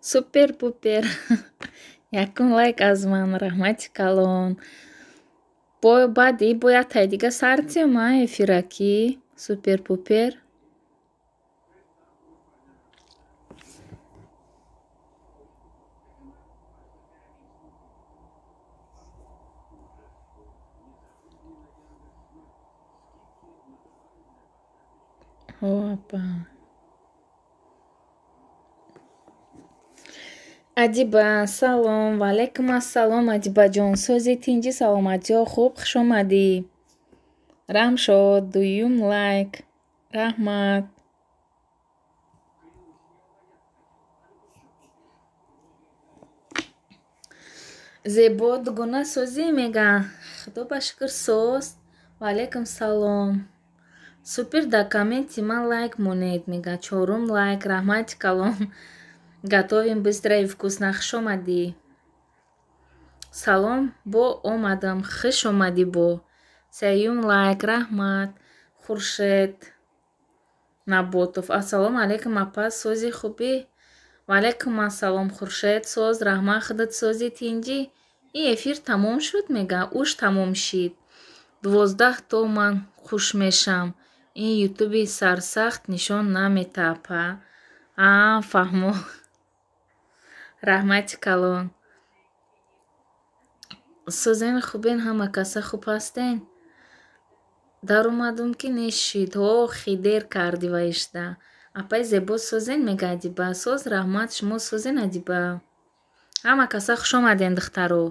Супер-пупер. Якум лайк аз ман, раҳмати калон. Баъди бояд тай дига сартиём а эфиракӣ. Супер-пупер. Ҳо апа. Адиба, салом. Ваалайкум ассалом, Адибаҷон. Сози тинҷӣ, саломатиҳо хуб, хуш омадӣ. Рамшод, дуюм лайк. Раҳмат. Зебо дугона созӣ мега. Худо ба шукр соз. Ваалайкум салом. Супер дар комменти ман лайк монед мега. Чорум лайк. Раҳмати калон. Готовим быстро и вкусно. Хуш омадӣ. Салом, бо омадам. Хуш омадӣ бо. Сеюм лайк. Раҳмат. Хуршед Наботов. Ассалому алайкум апа, сози хубӣ? Ваалайкум ассалом, Хуршед. Соз, раҳмат, худат сози тинҷӣ? Ин эфир тамом шуд мега. Уш тамом шид. 12 то ман хуш мешам. Ин ютуби сарсахт нишон намета апа. Аа, фаҳмо. Раҳмати калон. Созен хубен, ҳама каса хуб ҳастен? Даромадум ки нешид. Ҳо, хидер кардӣ ваишта. Апаи Зебо созен мега Адиба. Соз, раҳмат, шумо созен Адиба. Ҳама каса хуш омаден духтаро.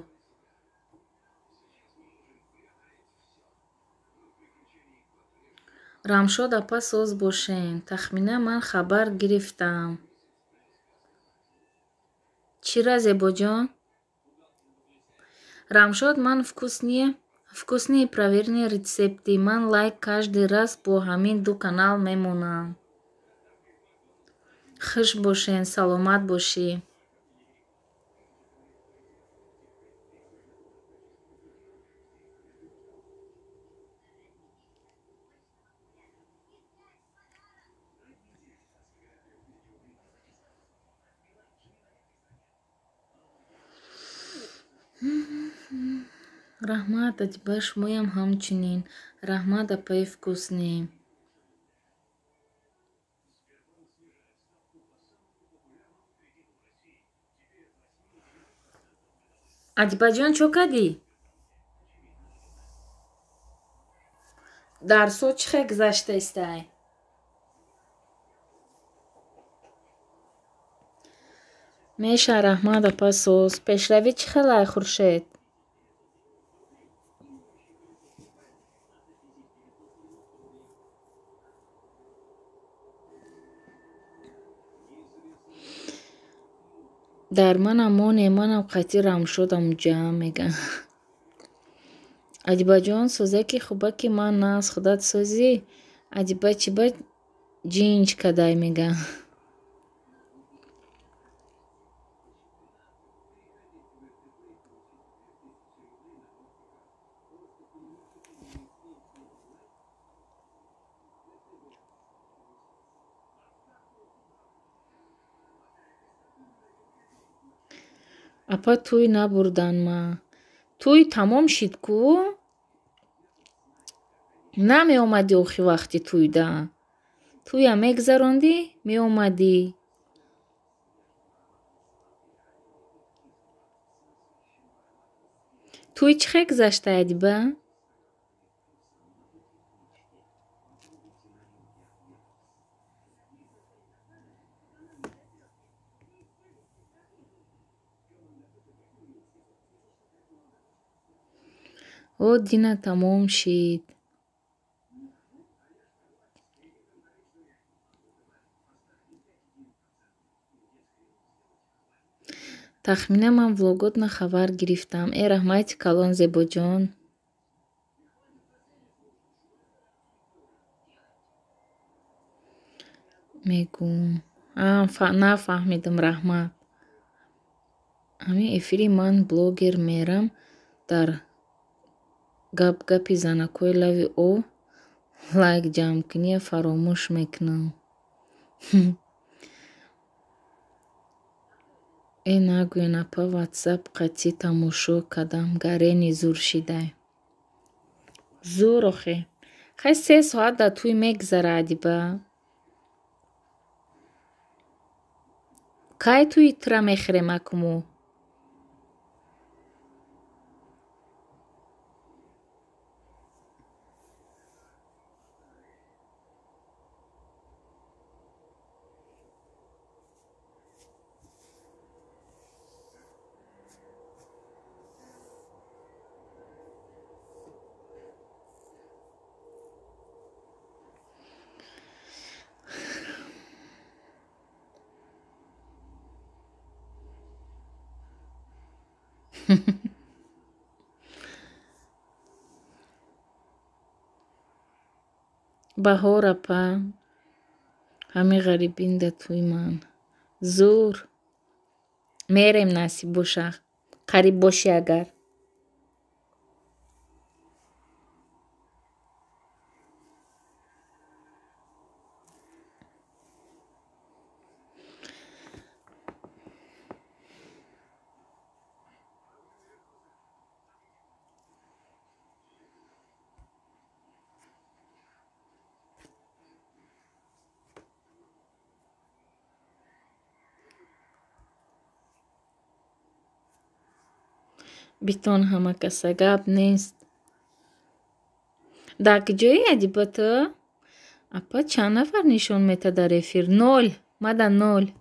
Рамшод апа соз бошен. Тахмина ман хабар гирифтам. Чира Зебоҷон? Рамшод ман вкусные проверенные рецепты. Ман лайк каждый раз бо ҳамин ду канал мемонам. Хуш бошен, саломат бошӣ. Раҳмат, Адиба, шумоям ҳамчунин. Раҳмат, апаи вкусный. Адибаҷон, чо кардӣ? Дарсҳо чӣ хел гузашта истай? Меша, раҳмат, апа, соз. Пешравӣ чӣ хелай, Хуршед? Дар манам моне, манам қатъи Рамшодам ҷамъ мега. Адибаҷон, созаки хубаки ман нағз, худат созӣ? Адиба чиба ҷинҷ кадай мега. Апа тӯй набурдан ма. Тӯй тамом шид ку? Намеомадӣ охи вақти тӯйда. Тӯя мегузарондӣ, меомадӣ. Тӯй чӣ хел гузашта, Адиба? О, дина тамом шид. Тахмина ман влоготна хабар гирифтам. Э, раҳмати калон, Зебоҷон. Мегӯм. Нафаҳмидам, раҳмат. Ҳамин эфири ман блогер мерам дар гап-гапи занакҳои лави ов лайк ҷамъкуния фаромӯш мекунам. Э нагӯен апа, ватсап қатъӣ тамошо кардам, гарени зур шидай. Зур охе. Хай 3 соат дар тӯй мегзара, Адиба. Кай тӯи тура мехӯрем акуму? Баҳор апа, ҳами ғарибин да тӯи ман. Зур. Мерем насиб боша. Қариб бошӣ агар. Битон ҳама каса гап нест. Дар куҷои Адиба ту? Апа чанд нафар нишон метад дар эфир? 0. Мада 0.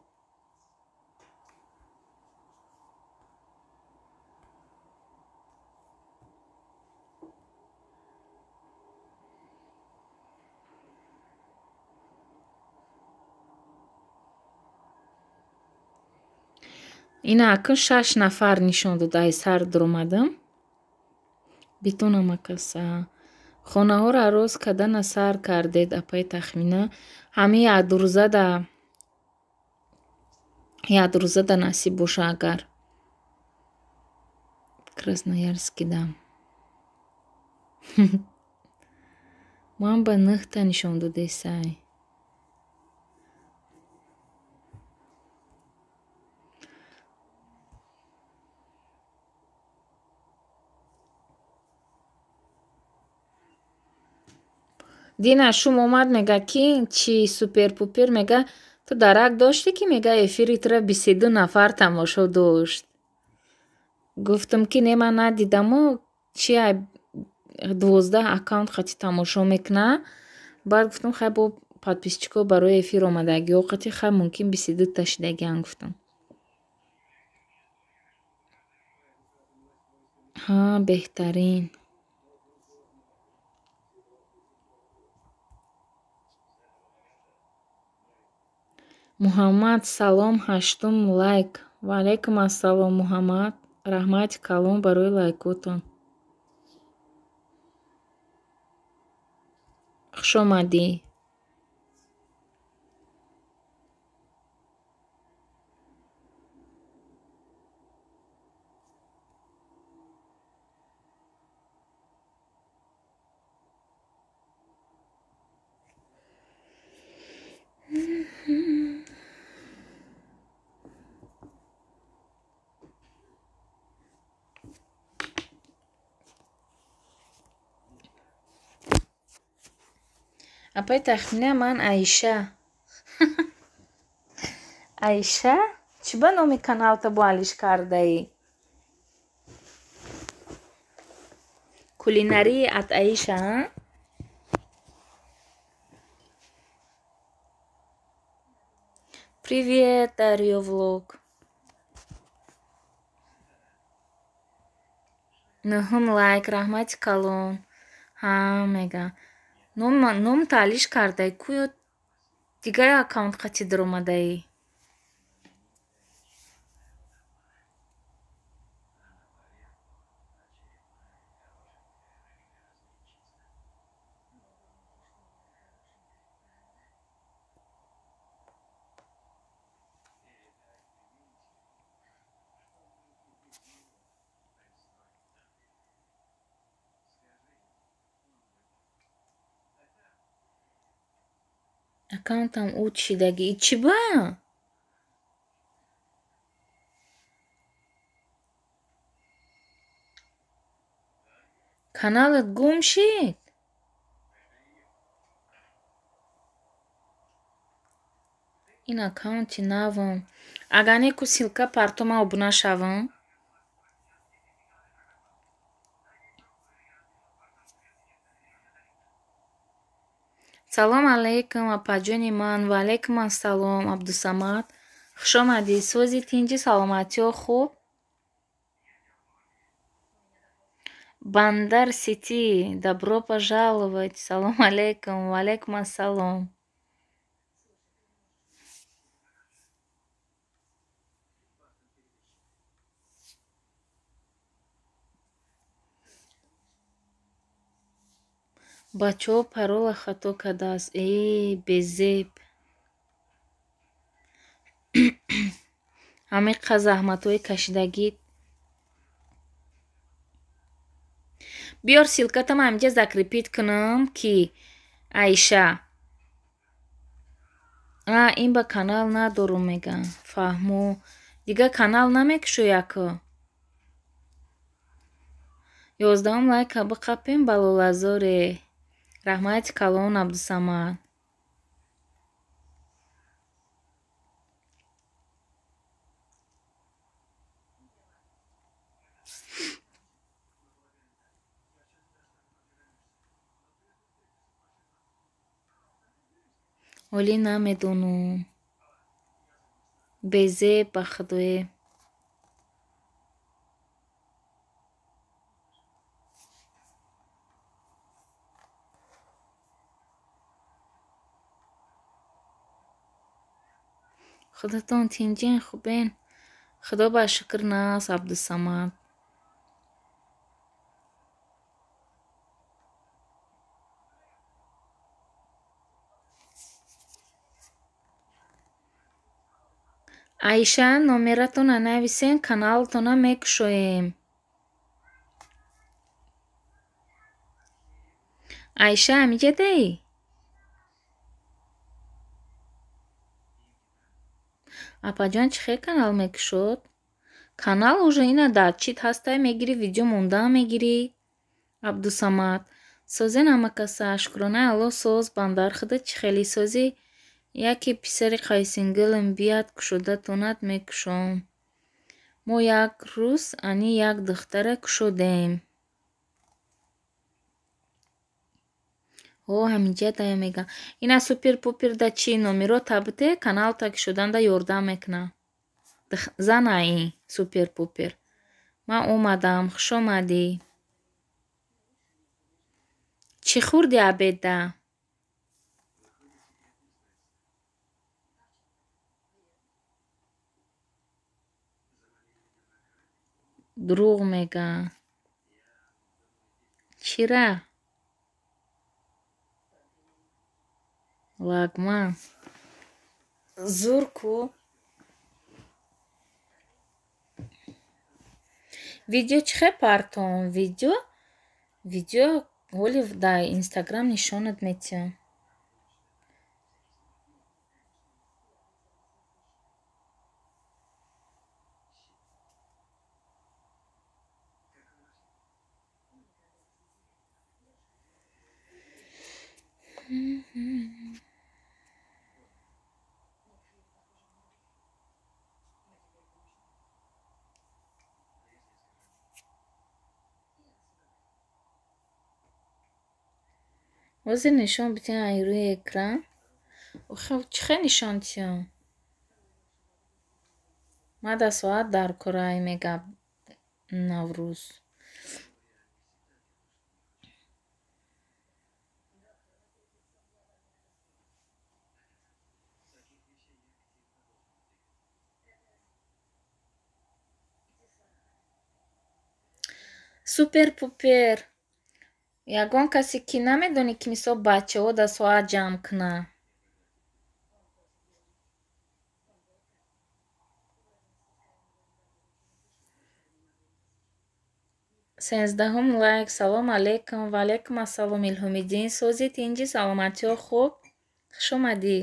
Ина акун 6 нафар нишон дод, ай сар дуромадам. Битон ҳама каса. Хонаҳоро арӯз кардана сар кардед, апаи Тахмина. Ҳамин якрӯзада насиб боша агар. Красноярскида. Ман ба 9та нишон додесай. Дина шум омад, мега ки чи супер-пупер, мега ту дарак доштӣ ки мега эфири тура 22 нафар тамошо дошт. Гуфтам ки не, ман надидаму чи 12 аккаунт қати тамошо мекуна. Баъд гуфтам хай бо подписчико барои эфир омадагиҳо қати хай мумкин 22та шидагиан гуфтам. Ҳа, беҳтарин. Муҳаммад салом, 8-ум лайк. Ва алайкум ассалом, Муҳаммад. Раҳмати калон барои лайкотон. Хуш омадӣ. Апаи Тахмина, ман Аиша. Аиша? Чӣ ба номи каналта бо алиш кардаӣ? Кулинарии от Аиша, а? Привет, Дарьё влог. 9-ум лайк, раҳмати калон. Ҳа, мега. Ном таълиш кардай, кӯё дигар аккаунт қати дуромадаӣ. Аккаунтам уд шидаги. Чӣ ба? Каналат гум шид? Ин аккаунти навам. Агар не ку ссылка партом ман обуна шавам. Салом алейкум, апаҷони ман. Ва алейкум ассалом, Абдусамад. Хуш омадӣ. Сози тинҷи, саломатиҳо хуб? Бандар Сити, добро пожаловать. Салом алейкум, ва алейкум ассалом. Бачаҳо парола хато кардааст. Э, безеб. Ҳамин қадр заҳматҳои кашидагӣ. Биёр ссылкатам ҳаминҷа закрепить кунам, ки Аиша. А, ин ба канал надорум мегӯям. Фаҳмо. Дигар канал намекушоӣ ако? 11-ум лайка биқапем ба Лолазоре. Раҳмати калон, Абдусамад. Ҳолӣ намедонам. Безеб ба худое. Худатон тинҷен, хубен? Худо ба шукр наст, Абдусамад. Аиша, номератонро нависен, каналтонро мекушоем. Аиша, ҳамиҷадаӣ? Апаҷон чӣ хел канал мекушод? Канал уже ина дар чит ҳастай, мегирӣ, видео мондаам мегирӣ. Абдусамад. Созен ҳамакаса, шукронаи Аллоҳ соз, бандар худат чӣ хеле созӣ? Яке писари қайсингилам бият кушода тонад мекушом. Мо як рӯз ани як духтара кушодем. Ҳо, ҳаминҷа дая мегӯям. Ина супер-пупер да чӣ номеро табите, каналта кушоданда ёрдам мекунам. Зана ин супер-пупер. Ман омадам, хуш омадӣ. Чӣ хӯрдӣ обедда? Дурӯғ мегӯям. Чира? Лагман. Зур ку? Видео чӣ хел партом? Видео? Видео ҳоли дар Инстаграм нишонат метиҳам. Ҳозир нишон бидиҳам ай рӯи экран. Охи чӣ хел нишон диҳам? Ман дар соат дар корай мегап Наврӯз. Супер-пупер. Ягон касе ки намедонӣ, ки мисол бачаҳо дар соат ҷамъ кунанд. 13-ум лайк. Салом алейкум. Ва алейкум ассалом, Илҳомиддин. Сози тинҷи, саломатиҳо хуб? Хуш омадӣ.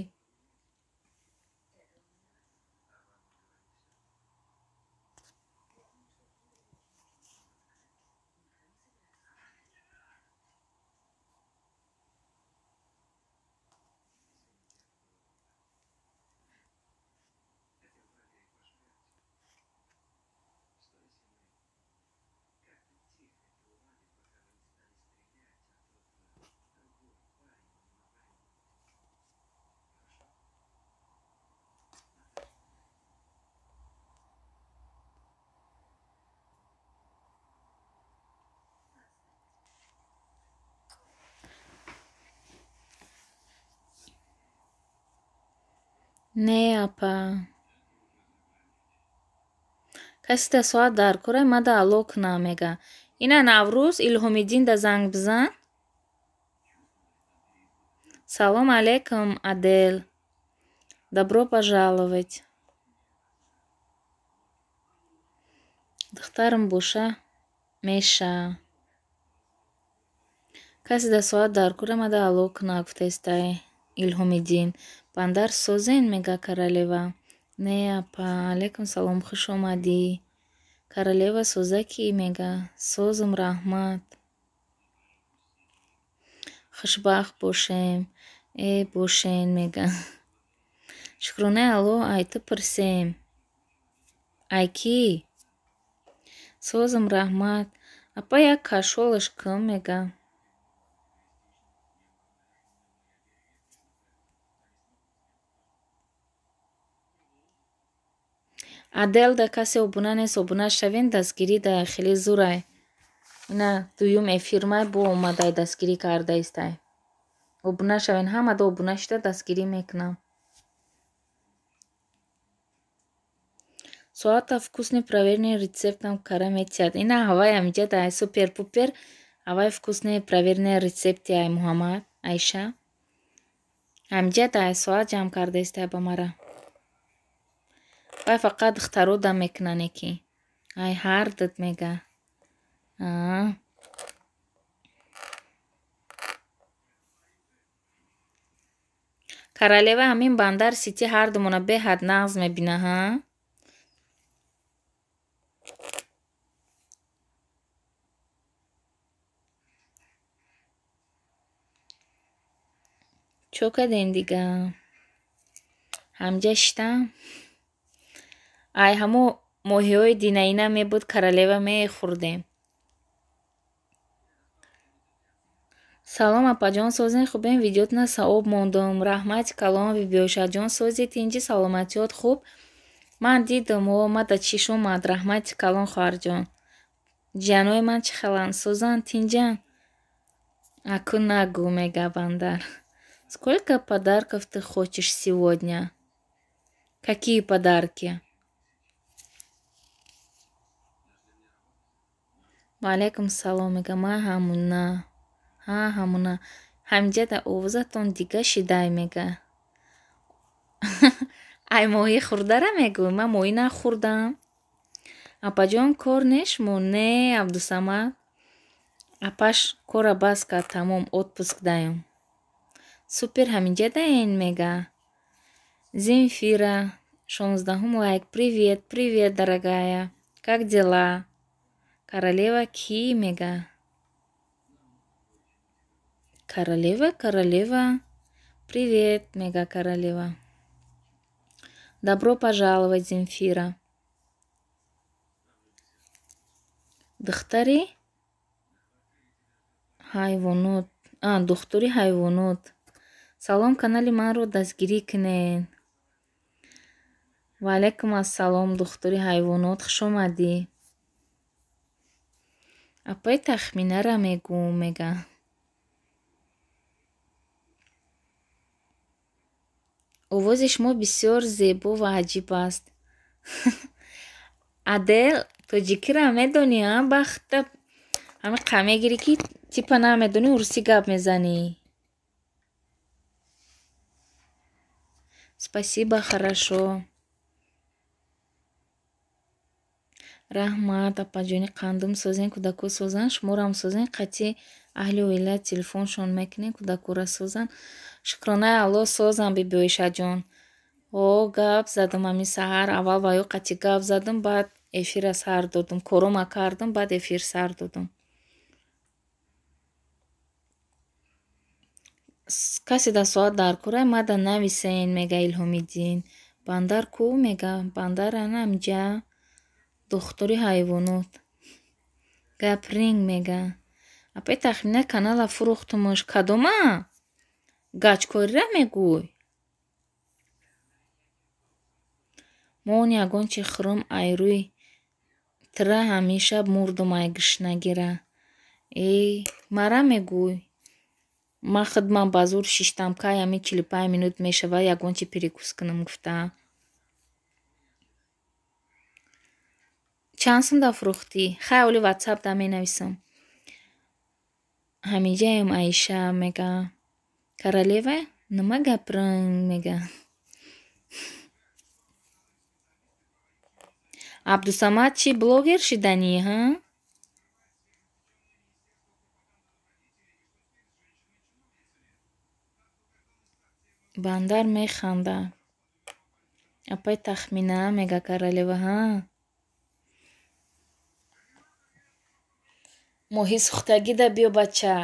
Не, апа. Касе да соат дар кора мада алло кунам мега. Ина Наврӯз Илҳомиддин да занг бизан. Салом алейкум, Адел. Добро пожаловать. Духтарам боша меша. Касе да соат дар кора мада алло куна гуфтаистай Илҳомиддин. Бандар созен мега королева. Не, апа, алейкум салом, хуш омадӣ. Королева соза кӣ мега? Созум, раҳмат. Хушбахт бошем. Э, бошен мега. Шукронаи Аллоҳ, ай ту пурсем. Ай кӣ? Созум, раҳмат. Апа як кашолаш кун мега. Адел да касе обуна нест, обуна шавен, дастгирӣ да хеле зурай. Ина дуюм эфирмай бо омадай дастгирӣ кардаистай. Обуна шавен, ҳамада обуна шуда дастгирӣ мекунам. Соата вкусный проверенный рецептам кара метиҳад. Ина ҳавай амиҷа дай супер-пупер, ҳавай вкусный проверенный рецепти ай Муҳаммад, Айша. Амиҷа дай соат ҷамъ кардаистай ба мара. Вай фақат духтаро дам мекунане ки. Ай ҳар дид мега. Аа. Королева ҳамин Бандар Сити ҳар думона беҳад нағз мебина, ҳа? Чо кардем дига? Ҳамҷа шитам? Ай ҳамо моҳиҳои динаина мебуд, королева мехӯрдем. Салом, апаҷон, созен хубем, видеотона савоб мондум. Раҳмати калон, Бибиёшаҷон, сози тинҷи, саломатиёт хуб. Ман дидам, о, мада чиш омад, раҳмати калон, хоҳарҷон. Ҷанои ман чӣ хеланд, созан, тинҷан? Аку нагӯ, мега Бандар. Сколько подарков ты хочешь сегодня? Какие подарки? Ва алайкум салом, мега ман ҳамуна. Ҳа, ҳамуна. Ҳамҷа да овозатон дига шидай мега. Ай моҳӣ хӯрдара мегӯй, ман моҳӣ нахӯрдам. Апаҷон кор нешмо? Не, Абдусамад. Апаш кора бас кард, тамом, отпуск даём. Супер ҳаминҷа даен мега. Земфира, 16-ум лайк. Привет, привет, дорогая. Как дела? Королева кӣ мега? Королева, королева. Привет, мега королева. Добро пожаловать, Земфира. Духтари ҳайвонот. А, духтури ҳайвонот. Салом, канали манро дастгирӣ кунед. Ва алайкум ассалом, духтури ҳайвонот, хуш омадӣ. Апаи Тахминара мегӯм мега. Овози шумо бисёр зебо ва аҷиб аст. Адел, тоҷикиро медонӣ, а? Бахта ҳамин қа мегирӣ ки типа намедонӣ, урусӣ гап мезанӣ. Спасибо, хорошо. Раҳмат, апаҷони қандум созен, кӯдако созан, шуморам созен, қатъи аҳли оила телефоншон мекунем, кӯдакора созан. Шукронаи Аллоҳ созам, Бибиоишаҷон. О, гап задам ҳамин саҳар, аввал ва ё қатъи гап задам, баъд эфира сар додам, корома кардам, баъд эфир сар додам. Касе да соат дар кора мада нависен, мега Илҳомиддин. Бандар ку мега, бандар ана амҷа духтури ҳайвонот. Гапринг мега. Апаи Тахмина канала фурӯхтумуш. Кадома? Гачкорира мегӯй? Мо он ягон чи хӯрум айрӯй тира ҳамеша мурдум ай гушнагира. Эй, мара мегӯй? Ман худман ба зур шиштам, кай ҳамин 45 минут мешава, ягон чи перекус кунам гуфта. Чанд сум да фурӯхтӣ? Хай, оли ватсап да менависам. Ҳамиҷаем Аиша мега. Королева нима гапранг мега. Абдусамад чӣ блогер шиданӣ, ҳа? Бандар механда. Апай Тахмина мега королева, ҳа? Моҳи сӯхтагида биё бача.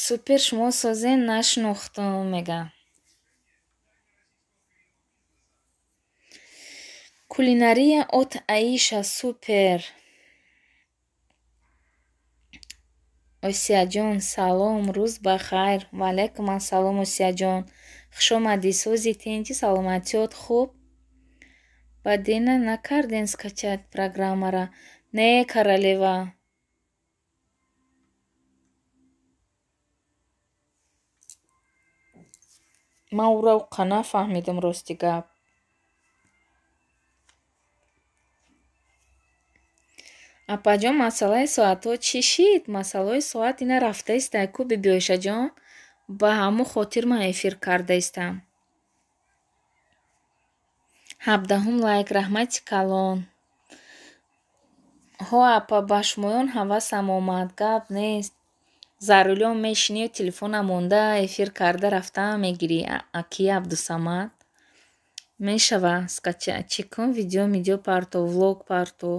Супер шумо созен нашинохтам мега. Кулинария от Аиша супер. Осияҷон салом, рӯз ба хайр. Ва алайкум ассалом Осияҷон. Хуш омадӣ, сози тинҷи, саломатиёт хуб? Бадена накарден скачать программара? Не, королева. Ман ӯро уққа нафаҳмидам рости гап. Апаҷон, масъалаи соатҳо чӣ шид? Масъалаҳои соат ина рафта истай ку бибиоишаҷон. Ба ҳамун хотир ман эфир карда истам. 17 лайк, раҳмати калон. Ҳо апа, ба шумоён ҳавасам омад, гап нест. За рулём мешинию телефона монда эфир карда рафта мегирӣ. Аки Абдусамад. Мешава скача чӣ кун видео мидео парто, влог парто.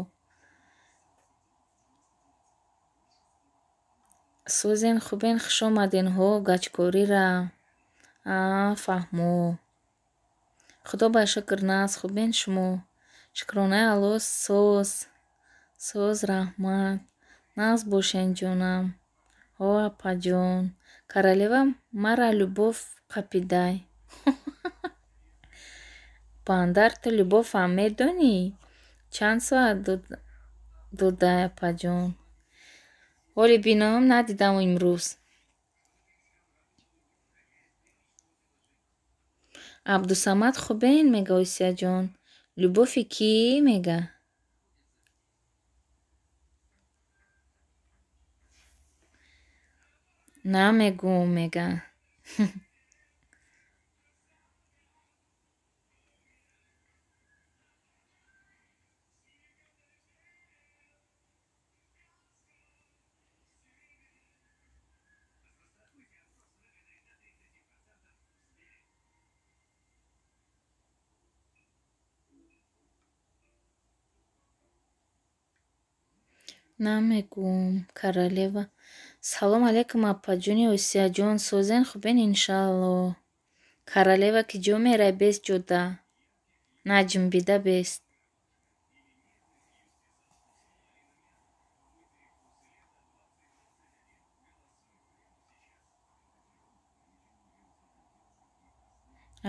Созен хубен, хуш омаден ҳо гачкорира. А, фаҳмо. Худо ба шукр нас хубен шумо. Шукронаи Алло соз. Соз раҳмат. Нағз бошен ҷонам. Ҳо апаҷон. Королева мара Любов қапидай. Бандар ту Любовам медонӣ? Чанд соат додай апаҷон? Ҳоли бинам надидам имрӯз. Абдусамад хубен мега Осияҷон. Любови кӣ мега? Намегӯм мега. Намегӯм королева. Салом алейкум апаҷони Осияҷон, созен хубен иншаалло. Королева ки ҷо мерай бест ҷода. Наҷмбида бест.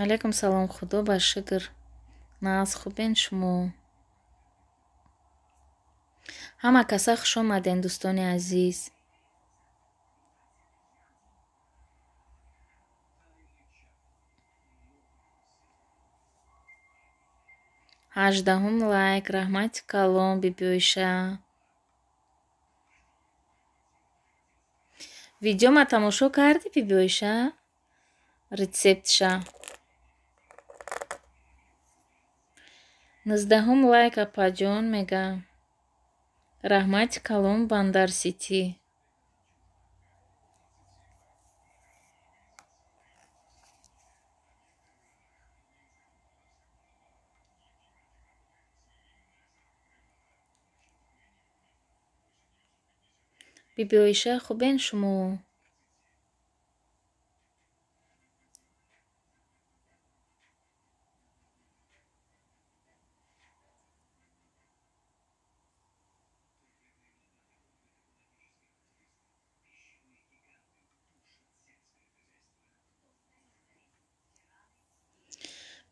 Алейкум салом, худо ба шукр. Нағз хубен шумо. Ҳама каса хуш омаден дӯстони азиз. 18 лайк, раҳмати калон бибиоиша. Видеома тамошо кардӣ бибиоиша? Рецептша. 19 лайк апаҷон мега. Раҳмати калон Бандар Сити. Бибиоиша хубен шумо?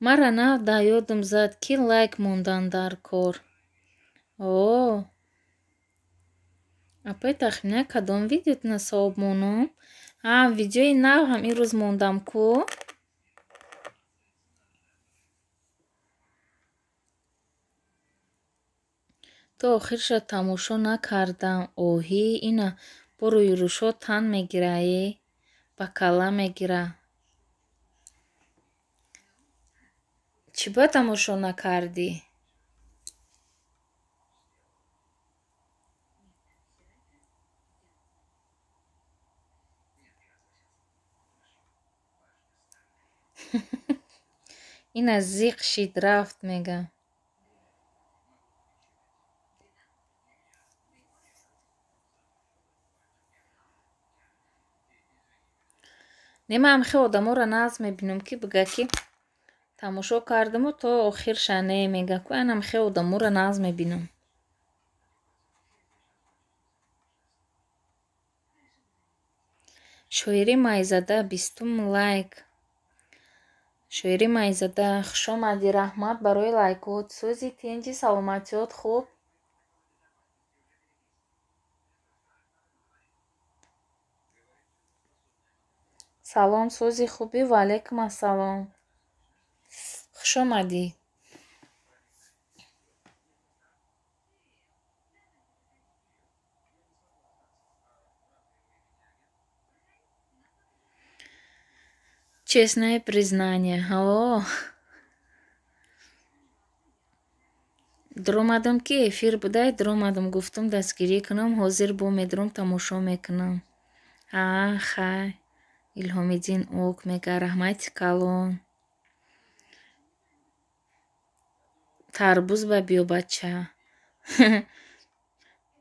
Мара нав да ёдам зад, ки лайк мондан дар кор. О, апай Тахмина кадом видеотона савоб монам? Ҳа, видеои нав ҳам имрӯз мондам ку. То охирша тамошо накардам. Оҳӣ, ина бо рӯйрӯшо тан мегира, е ба калла мегира. Чӣ ба тамошо накардӣ? Ина зиқ шид рафт мега. Не, ман ҳамхел одаморо нағз мебинам, ки бига ки тамошо кардаму то охирша не мега ку ан ҳамхел одаморо нағз мебинам. Шоири Майзада 20 лайк. Шоири Майзада, хушомадӣ, раҳмат барои лайкот. Сӯзи тинҷи, саломатиёт хуб. Салом, сӯзи хубӣ, ва алайкум ассалом. Хушомадӣ. Честное признание. О! Дуромадам ки эфир будай, дуромадам, гуфтам дастгирӣ кунам, ҳозир бо медурам тамошо мекунам. А, хай. Илҳомиддин ок мега, раҳмати калон. Тарбуз ба биё бача.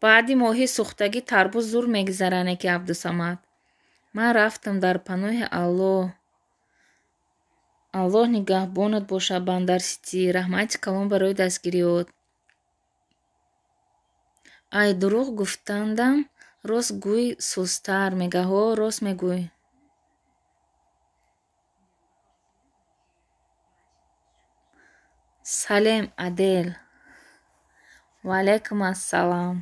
Баъди моҳи сӯхтагӣ тарбуз зур мегзаране ки Абдусамад. Ман рафтам дар паноҳи Аллоҳ. Аллоҳ нигаҳбонат бошад, Бандар-Сити. Раҳмати калон барои дастгириёт. Ай дурӯғ гуфтандам, рост гӯй сустар мега. Ҳо, рост мегӯй. Салем Адел. Ва алайкум ассалом.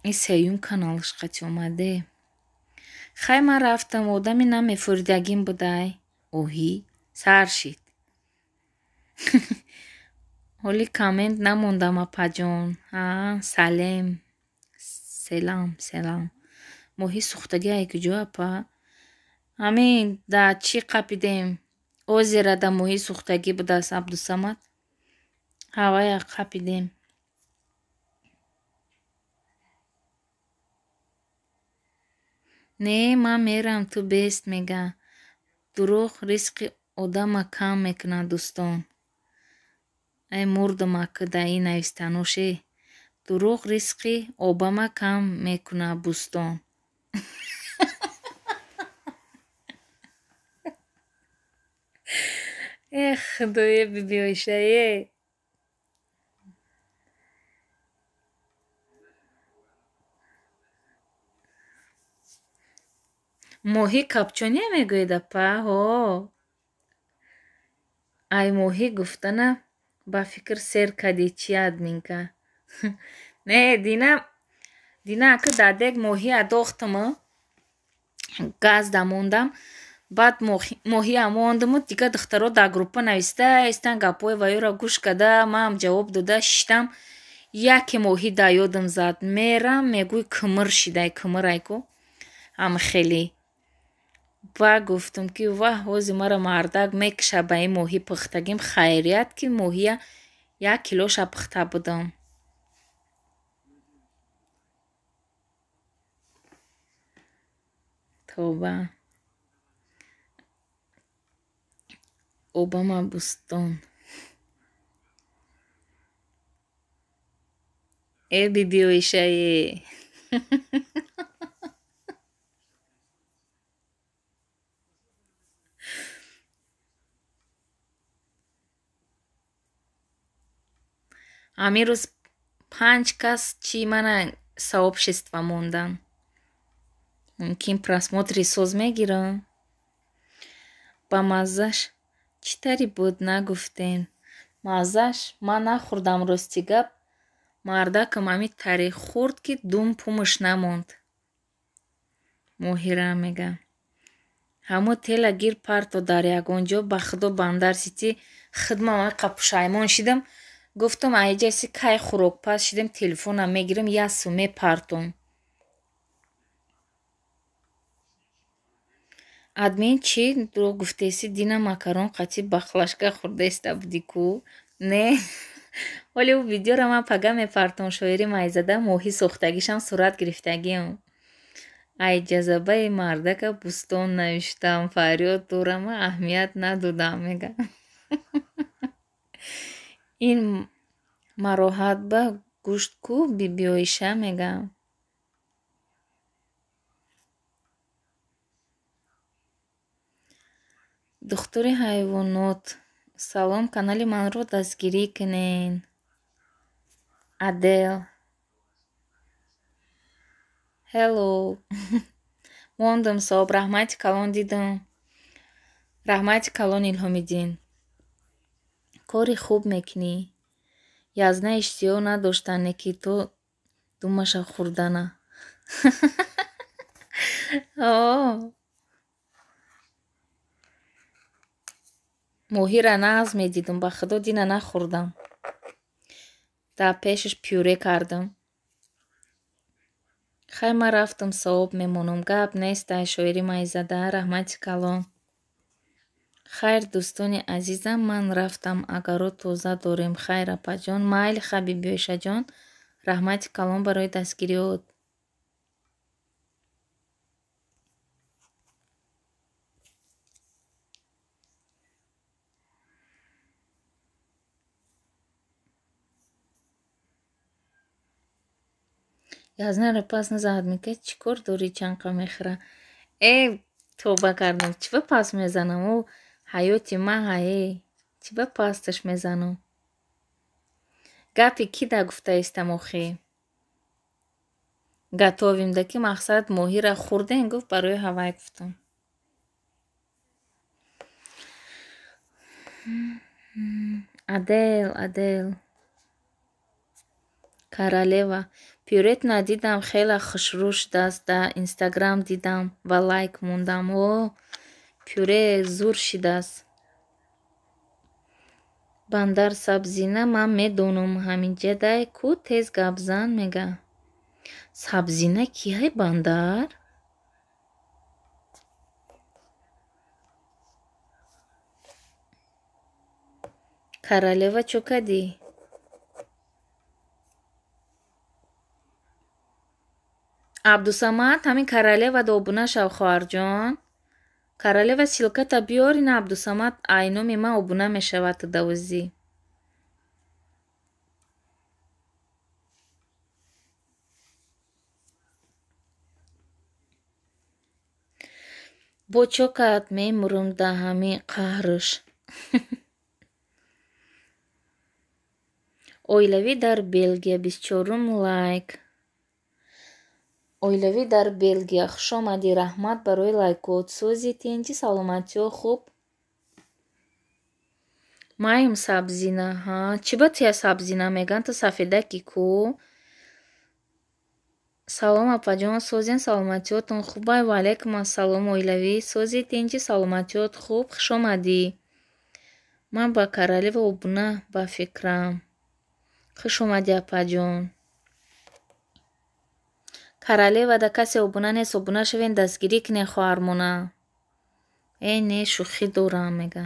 Ин сеюм каналаш қати омаде. Хай, ман рафтам, одами намефуридагим будай. Оҳӣ, сар шид. Ҳоли коммент намондам, апаҷон. А, салем. Селам, селам. Моҳи сӯхтагӣ ай куҷо, апа? Ҳамин да чӣ қапидем? Озера да моҳи сӯхтагӣ будааст, Абдусамад. Ҳавая қапидем. Не, ман мерам, ту бест мега. Дурӯғ ризқи одама кам мекунад, дӯстон. Ай мурдам ака да ин навистаноше. Дурӯғ ризқи обама кам мекунад, бӯстон. Эх, худое бибиоишае. Моҳи капчоне мегӯед, апа? Ҳо. Ай моҳӣ гуфтана ба фикр сер кардӣ чи админка? Не, дина дина ака дадек моҳӣ адохтаму газ дамондам. Баъд моҳия мондаму дигар духтаро дар группа нависта истан гапҳои ваёро гӯш карда, манам ҷавоб дода шиштам. Яке моҳӣ дар ёдам зад. Мерам мегӯй кимир шидай, кимирай ку. Ҳам хеле. Ба гуфтам ки ваҳ, ҳози мара мардак мекиша ба ин моҳӣ пухтагим. Хайрият ки моҳия як килоша пухта будам. Тавба. Обама бӯстон. Э бибиоишае. Ҳамин рӯз 5 кас чӣ мана сообщество мондан. Мумкин просмотри соз мегирам. Ба маззаш чӣ тари буд нагуфтем. Маззаш ман нахӯрдам, рости гап. Мардакам ами тари хурд, ки дум пумаш намонд. Моҳира мега. Ҳамо тела гир парто дар ягон ҷо, ба худо Бандар Сити хидмам ақа пушаймон шидам. Гуфтам айҷаси кай хӯрокпаз шидам, телефонам мегирам, ясу мепартом. Админ чӣ дурӯғ гуфтеси, дина макарон қатӣ бахлашка хӯрдаиста будӣ ку? Не. Ҳоли ӯ видеоро ман пага мепартом, шоири майзада моҳӣ сохтагишам сурат гирифтагиам. Ай ҷазабаи мардака бӯстон навиштам, фарёд дорама аҳамият надодам, мега. Ин мароҳат ба гӯшт ку бибиоиша, мега. Духтури ҳайвонот. Салом, канали манро дастгирӣ кунен. Адел. Hello. Мондам соб, раҳмати калон дидам. Раҳмати калон Илҳомиддин. Кори хуб мекунӣ. Язна иштиҳо надоштане ки то думаша хӯрдана. Моҳира нағз медидам, ба худо дина нахӯрдам. Дар пешаш пюре кардам. Хай ман рафтам, савоб мемонам. Гап нест, ай шоири майзада, раҳмати калон. Хайр, дӯстони азизам, ман рафтам, агаро тоза дорем. Хайр, апаҷон. Майли, Хабибиёшаҷон, раҳмати калон барои дастгириёт. Язнаро пас назад мекард, чӣ кор дорӣ чанқа мехӯра? Э, тоба кардам, чӣ ба пас мезанам? Ӯ ҳаёти ма ҳае. Чӣ ба пасташ мезанам? Гапи ки да гуфтаистам охи? Готовим да ки мақсад моҳира хӯрдем, гуфт барои ҳавай гуфтам. Адел, Адел. Королева. Пюрет надидам, хела хушрӯ шудааст. Дар Инстаграм дидам ва лайк мондам. О, пюре зур шидааст. Бандар сабзина ман медонам ҳаминҷадай ку тез гап зан мега. Сабзина киҳай Бандар? Королева чо кадӣ? Абдусамад, ҳамин королева да обуна шав, хоҳарҷон. Королева ссылката биёр, ина Абдусамад айноми ман обуна мешавад тудавозӣ. Бо чо кард мемурам да ҳамин қаҳрш. Оилавӣ дар Белгия 24 лайк. Оилавӣ дар Белгия, хуш омадӣ, раҳмат барои лайкот. Сӯзи тинҷи, саломатиё хуб. Маем сабзина, ҳа? Чӣ ба тия сабзина меган, ту сафедаки ку? Салом апаҷон, созен, саломатиётон хубай? Ва алайкум ассалом, оилавӣ. Сӯзи тинҷи, саломатиёт хуб, хуш омадӣ. Ман ба королева обуна ба фикрам. Хуш омадӣ апаҷон. Королева да касе обуна нест, обуна шавен, дастгирӣ кунен хоҳармона. Э не, шӯхӣ дорам мега.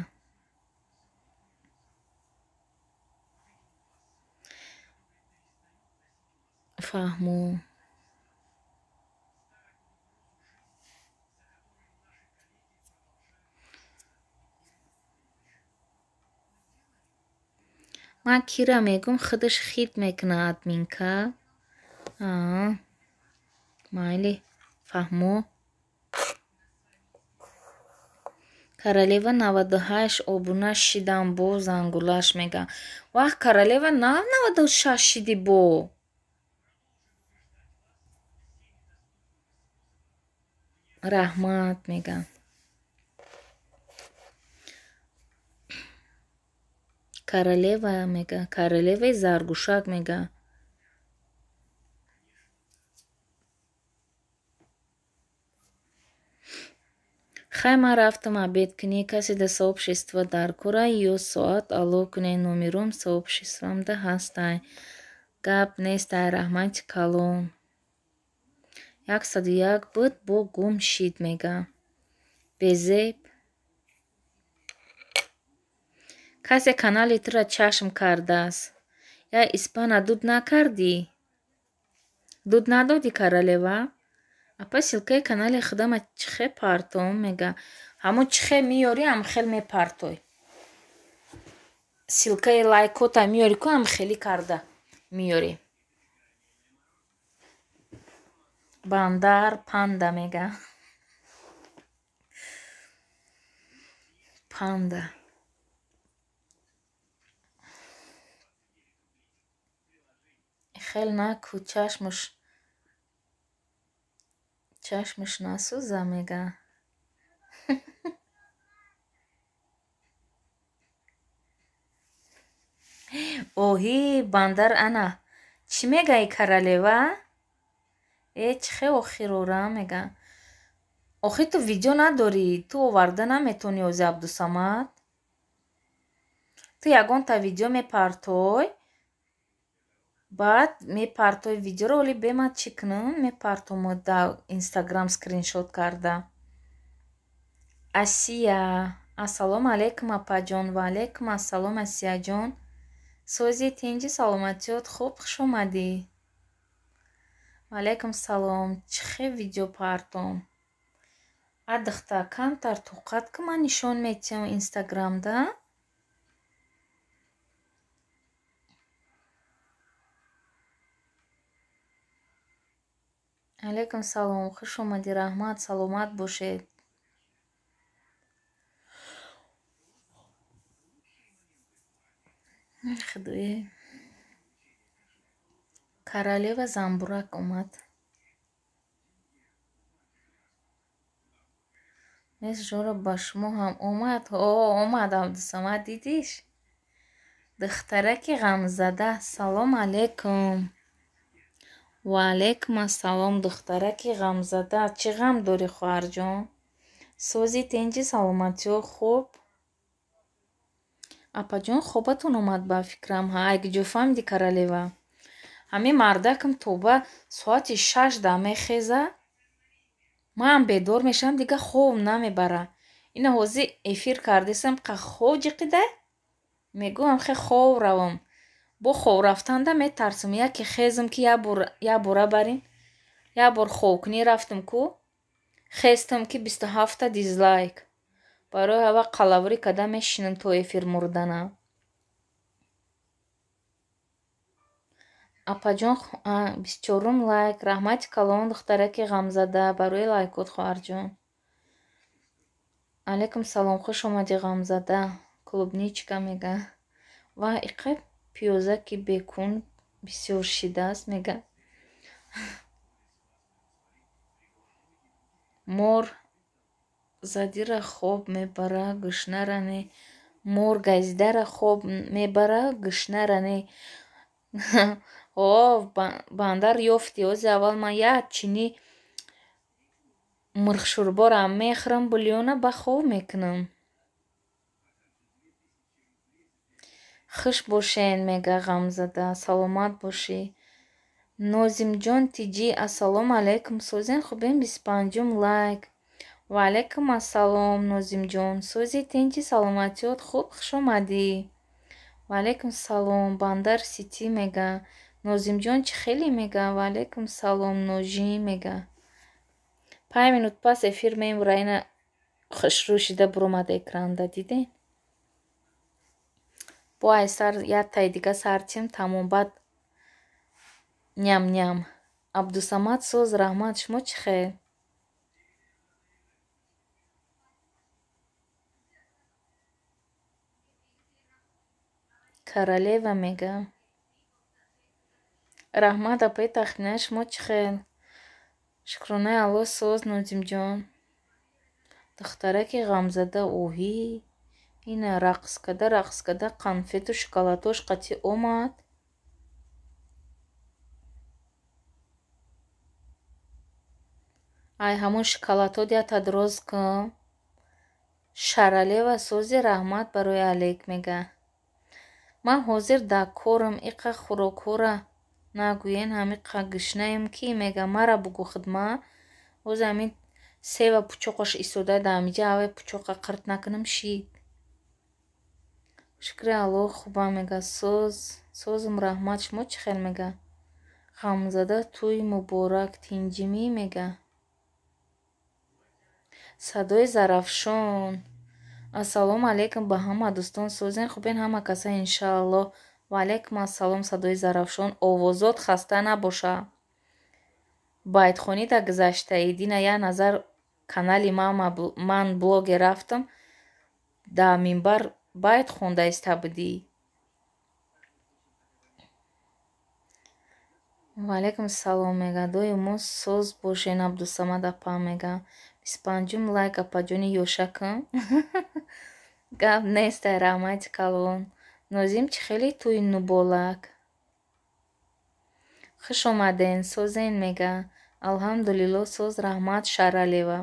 Фаҳмо. Ман кира мегум, худаш хит мекуна админка. Аа. Майли, фаҳмо. Королева 98 обуна шидам бо зангулаш мега. Вах, королева нав 96 шиди бо. Раҳмат мега. Королева мега, королеваи заргӯшак мега. Хай, ман рафтам обед кунӣ. Касе да сообщество дар кора ё соат алло кунед, номером сообществамда ҳастай. Гап нестай, раҳмати калон. 101 буд, бо гум шид мега. Безеб. Касе канали тура чашм кардааст. Я испана дуд накардӣ? Дуд надодӣ, королева? Апа, ссылкаи канали худама чихе партом мега. Ҳамун чихе меёрӣ, ҳам хел мепартой. Ссылкаи лайкота меёрӣ ку, ҳам хелӣ карда меёрӣ. Бандар панда мега. Панда. Хел наку, чашмаш насӯза мега. Оҳи, Бандар ана. Чӣ мегаи, королева? Э, чихе охирора мега. Охи ту видео надорӣ, ту оварда наметонӣ ози Абдусамад. Ту ягонта видео мепартой, баъд мепартой видеоро, оли бемад чӣ кунам? Мепартому да Инстаграм скриншот карда. Асия, ассалому алайкум, апаҷон. Ва алайкум ассалом, Асияҷон. Сози, тинҷи, саломатиёт хуб, хуш омадӣ. Ва алайкум салом. Чихе видео партом? А духта, камтар тоқат ку, ман нишон метиҳам Инстаграмда. Алайкум салом, хуш омадӣ, раҳмат, саломат бошед. Худое. Королева замбурак омад. Мес Жора ба шумо ҳам омад? О, омад, Абдусамад, дидиш? Духтараки ғамзада, салом алайкум. Ва алайкум ассалом, духтараки ғамзада. Чӣ ғам дорӣ, хоҳарҷон? Сози, тинҷи, саломатиё хуб? Апаҷон, хобатон омад ба фикрам. Ҳа, ай куҷо фаҳмидӣ, королева? Ҳамин мардакам тоба соати 6 да мехеза. Ман бедор мешавам, дига хоб намебара. Ина ҳозир эфир кардесам, қа хоб ҷиқида? Мегӯям хе хоб равам. Бо хоб рафтанда метарсам, яке хезам ки як бора барин. Як бор хобкунӣ рафтам ку, хестам ки 27та дизлайк. Барои ҳава қалаврӣ када мешинам то эфир мурдана. Апаҷон, 24-ум лайк. Раҳмати калон, духтараки ғамзада, барои лайкот, хоҳарҷон. Алайкум салом, хуш омадӣ, ғамзада. Клубничка мега. Ва иқа пиёзаки бекун бисёр шидааст мега. Мор задира хоб мебара, гушнара не. Мор газидара хоб мебара, гушнара не. О, Бандар ёфтӣ. Ози аввал ман як чини мурғшӯрборам мехӯрам, бульёна ба хоб мекунам. Хуш бошен, мега ғамзада. Саломат бошӣ. Нозимҷон Тиҷӣ, ассалому алайкум. Созен, хубем, 25-ум лайк. Ва алайкум ассалом, Нозимҷон. Сози, тинҷи, саломатиёт хуб, хуш омадӣ. Ва алайкум салом, Бандар Ситӣ мега. Нозимҷон чӣ хеле мега? Ва алайкум салом, Ножӣ мега. 5 минут пас эфир мемура, ина хушрӯ шида буромада экранда, диден? Бо ай сар як таи дига сартим, тамом, баъд ням-ням. Абдусамад соз, раҳмат, шумо чӣ хел? Королева мега. Раҳмат, апаи Тахмина, шумо чӣ хел? Шукронаи Аллоҳ, соз, Нозимҷон. Духтараки ғамзада, оҳӣ. Ина рақс када, рақс када, конфету шоколадош қатӣ омад. Ай ҳамон шоколадҳо дията дроз кун. Шаралева сози, раҳмат барои алек мега. Ман ҳозир дар корам, иқа хӯрокҳора нагӯен, ҳамиқа гушнаем ки мега, мара бугӯ хидма. Ҳозир ҳамин сева пучоқаш истода дар ҳамиҷа, авай пучоқа қирт накунам шид. Шукри Аллоҳ, хубам мега. Соз созум, раҳмат, шумо чӣ хел мега? Ғамзада тӯй муборак, тинҷимӣ мега. Садои Зарафшон. Ассалому алайкум ба ҳама дӯстон, созен, хубен ҳама каса, иншааллоҳ. Ва алайкум ассалом, садои Зарафшон, овозот хаста набоша. Байтхонӣ дар гузаштаи дина як назар канали ман блогер рафтам, дар минбар байт хонда иста будӣ. Ва алайкум салом мега. Доимо соз бошен, Абдусамад апа мега. 25-ум лайк, апаҷони ёшакам. Гап нестай, раҳмати калон. Нозим, чӣ хеле тӯи нуболак. Хуш омаден, созен мега. Алҳамдулилло, соз, раҳмат, Шаралева.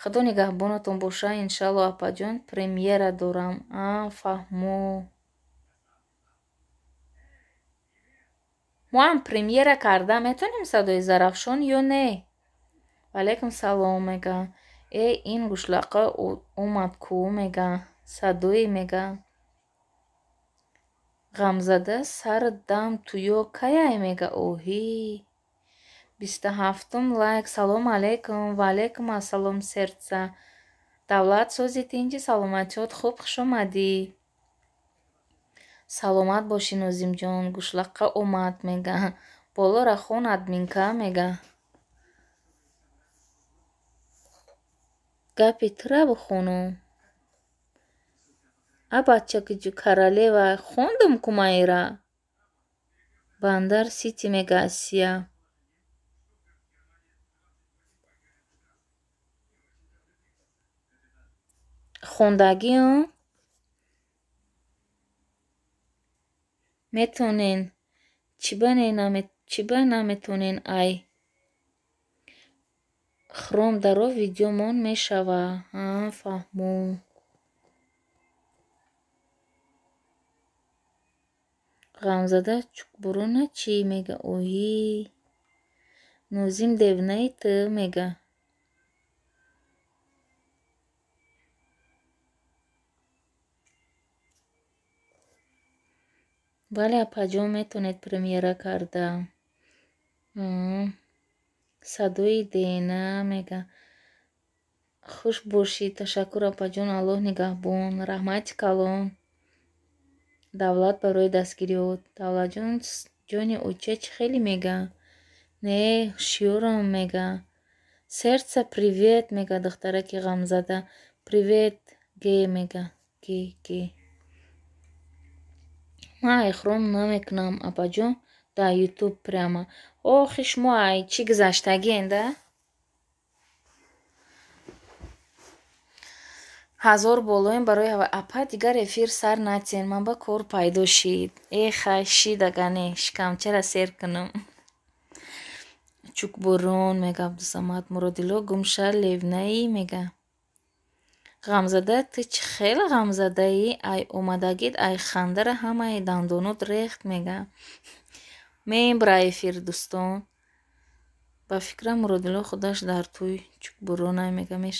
Худо нигаҳбонатон боша, иншаалло, апаҷон, премьера дорам. А, фаҳмо. Мо ҳам премьера карда метавонем садои Зарафшон ё не? Ваалайкум салом мега. Э, ин гӯшлақа омад ку мега. Садои мега. Ғамзада сар дам туё каяй мега. Оҳӣ. 27-ум лайк. Салому алайкум. Ва алайкум ассалом, сердца. Давлат, сози, тинҷи, саломатиёт хуб, хуш омадӣ. Саломат бошӣ, Нозимҷон. Гӯшлақа омад мега. Болора хон, админка мега. Гапи тура бихонум. А бачаки королева хондум ку майра. Бандар Сити мега, Асия. Хондагиам метонен, чиба наметонен, ай хром даро видеомон мешава. А, фаҳмо. Ғамзада чукбуруна чӣ мега? Оҳӣ. Нозим девнаи ту мега. Бале, апаҷон, метавонед премьера карда. Садои Дена мега. Хуш бошӣ, ташаккур, апаҷон, Аллоҳ нигаҳбон. Раҳмати калон. Давлат барои дастгириёт. Давлатҷон, ҷони оча чӣ хеле мега? Не, ҳушёрам мега. Сердца привет мега, духтараки ғамзада. Привет ге мега. Ге ге. Ман айхром намекунам, апаҷон, дар ютуб прямо. Охи, шумо ай чӣ гузаштагиен да? 1000 болоем барои ҳава. Апа, дигар эфир сар натиҳен, ман ба кор пайдо шид. Э, хай, шид, ага не, шикамчара сер кунам. Чукбурон мега, Абдусамад Муродило гумша левнаи мега. Ғамзада, ту чӣ хел ғамзадаӣ, ай омадагит, ай хандара ҳамаи дандонот рехт мега. Мебра эфир, дӯстон. Ба фикрам, Муродило худаш дар тӯй чукбуронай мега мешавад.